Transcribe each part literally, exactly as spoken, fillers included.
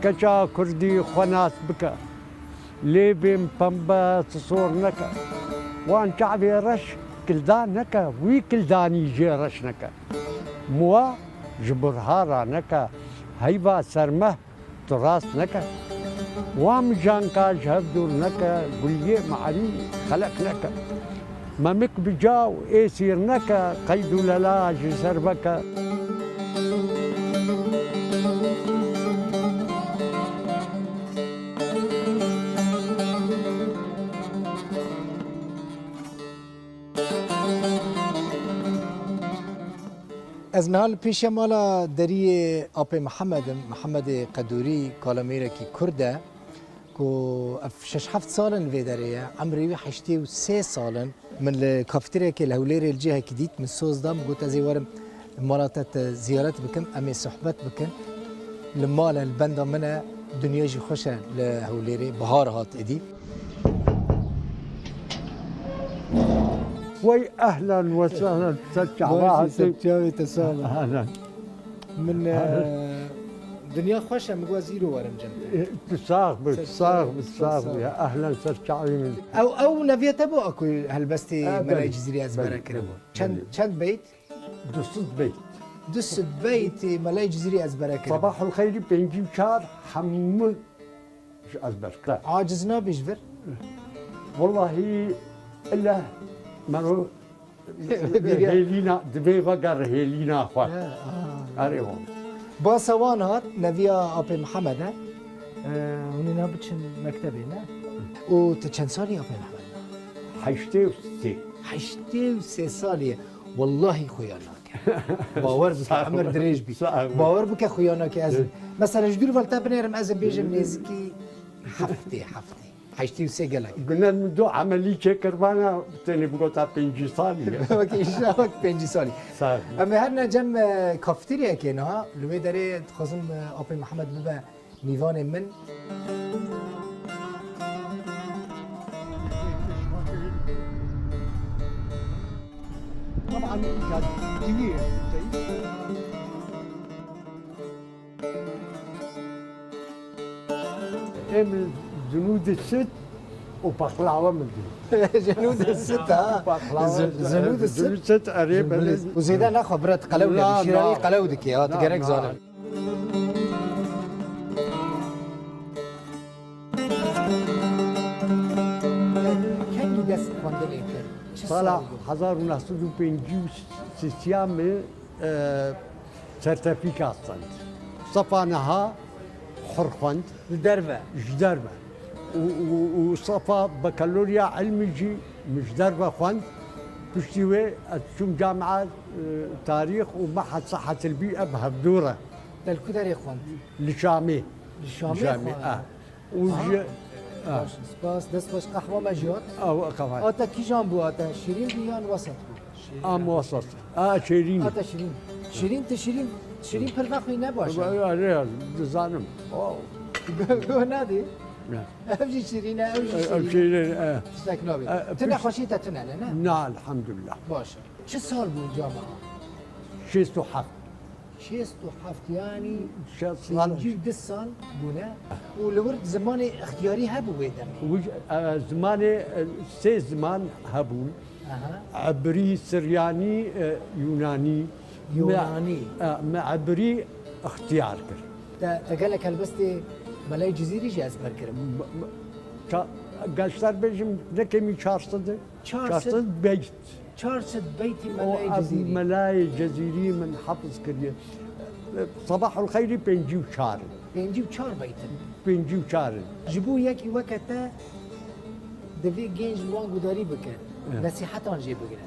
Keça kurdî xwe nas bike, lêvên pembe sisor neke. Wan çavê reş kildan neke, wî kildanî jê reş neke. Muwa ji burha raneke, heyva sermeh tu rast neke. Wan mijanka ji hev dûr neke, guliyê marî xelek neke. Memik bi ca û ê sîr neke, qeyd û lela ji ser veke. Ez niha li pêşiya mala deriyê Apê Mihemed im, Mihemedê Qedûrî, kalemêrekî Kurd e, ku ev şeş heft sal in li vê derê ye, emrê wî heştê û sê sal in. Min li kafeteryayekê li Hewlêrê li cihekî dît, min soz da, min got, "Ez ê werim mala te, te ziyaret bikim, em ê sohbet bikin." Li mal e, li benda min e, dinya jî xweş e li Hewlêrê, bihar hat êdî. Wey ehlen we sehlen, ser çava Baş, hatî. Ser çavê te sağ ol. Ehlen. Min, e, dinya xweş e, min got ez îro werim cem te. E, tu sax bi, Ser sax çavê, bi, ser sax çavê. Bi. Ya ehlen ser çavê min. Ew, ew neviya te bû a ku helbestê E, Melay belê. Cizîrî ezbere Belê, kiribû. belê, Çend, belê. Çend beyt? Du sed beyt. Du sed beytê Melay Cizîrî ezbere kiribû. Sabahul Xeyrî pêncî û çar hemû ji ezber kir. Aciz nabî ji vir? Wellahî, ille mero hêlîna, divê veger hêlîna xwe. He, aha. Erê wan. Basa wan hat, neviya Apê Mihemed e. E, hûn ê niha biçin mektebê, ne? Û tu çend salî Apê Mihemed? Heştê û sê. Heştê û sê salî ye. Wellahî xuya nake. Bawer bike, Sağ ol. Emir dirêj bî. Sağ ol. Bawer bike, xuya nake ez. Evet. Mesela ji dûr ve te binêrim, ez ê bêjim nêzikî heftê, heftê. Heştê û sê gelek. Gune min du emelî çêkirvana, tenê bigota pêncî salî ye. Wekî îşte wek pêncî salî. Sağ ol. Em ê herine cem, e, kafeteryayekê niha. Li wê derê dixwazim, e, Apê Mihemed bibe mîvanê min. Taban, ya, iyi. Em zunûdê süt û paxlawa min dî. Zunûdê süt, ha. Paxlawa, Zun-, zunûdê süt. Zunûdê süt, erê, belê. Û zêde nexwe, bira, tu qelew Na, nebî. Şîranî na. qelew dike, ha, tu Na, gerek na. zanim. Kengî dest xwendinê kir? Çi Sala sal bû? hezar û neh sed û pêncî û sê min, e, sertefîka stend. Sefa niha hur xwend. Li derve? Ji derve. Û, û, û sefa bekalorya ilmî jî min ji derve xwend. Piştî wê ez çûm camia, e, tarîx û meha seha tilbî ev hevdû re. Te li ku derê xwend? Li Şamê. Li Şamê Şamê, xwend? ah. Û Aha. ji, ah. Baş, spas, dest baş, qehwa me jî hat. Ah, qehwa. Ata kîjan bû, ata şîrîn bû yan wesat bû? Am wesat. Ah, şêrîn. Ata şîrîn. Şîrîn, tu şîrîn, şîrîn pir vexwî ne baş e. Ya, ya, dizanim. Oh. Go, go nadî. Ya. Ev jî şîrîn e, ew jî Ev şîrîn e. şîrîn e. Tiştek nabî. E, Tu piş- nexweşî te tune ne, ne? Na, elhamdulillah. Baş e. Çi sal bû camia? Şêst û heft. Şêst û heft, yanî Şêst sal. pêncî û du sal bûne û li wir zimanê ixtiyarî hebû wê demê. Wî, e, zimanê, e, sê ziman hebûn. Aha. Ebrî, Siryanî, e, Yûnanî. Yûnanî. Me, e, me ebrî ixtiyar kir. Te, te gelek helbestê Melay Cizîrî jî ezber kirin. M-, m-, ça-, Geşter bêjim, ne kemî çar sed e? Çar sed. Çar sed beyt. Çar sed beytî O Melayê ev Cizîrî. Melayê Cizîrî min hefiz kiriye. Sabahul Xeyrî pêncî û çar in. Pêncî û çar beyt in. Pêncî û çar in. Ji bo yekî weke te divê gênc li wan gudarî bike. Evet. Nesîhetan jê bigire.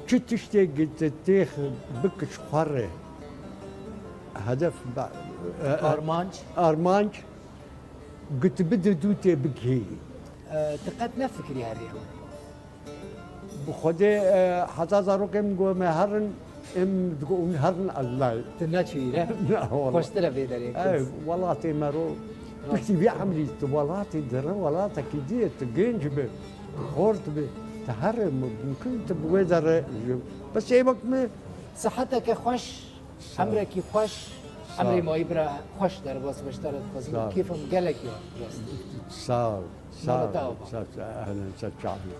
Çi tiştê têx bik ji xwe re. Hedef be-, e, e, Armanc. Armanc. Gotibide dû tê bigihî. E, tu qet nefikirî herî ew? Bi Xwedê, e, heta zarokê min got me herin, em digot hûn herin ez nayê. Tu neçûyî re? Na, wala. Xweştir e vê derê. Ew, welatê me ro. Rast. Piştî vê emrî tu welatê dere, welatekî dî ye, tu genc bi, tu xort bi, tu here mimkin tu bi wê dere ji. Bes ê wek me. Siheteke xweş. Sağ ol. Emrekî xweş, Sağ ol. Emrê mayî bira xweş derbas beşdara dixwazim. Sağ ol. Kêfim gelek ya. Sağ ol. Sağ ol. Sağ ol. Ehlen, ser çavê.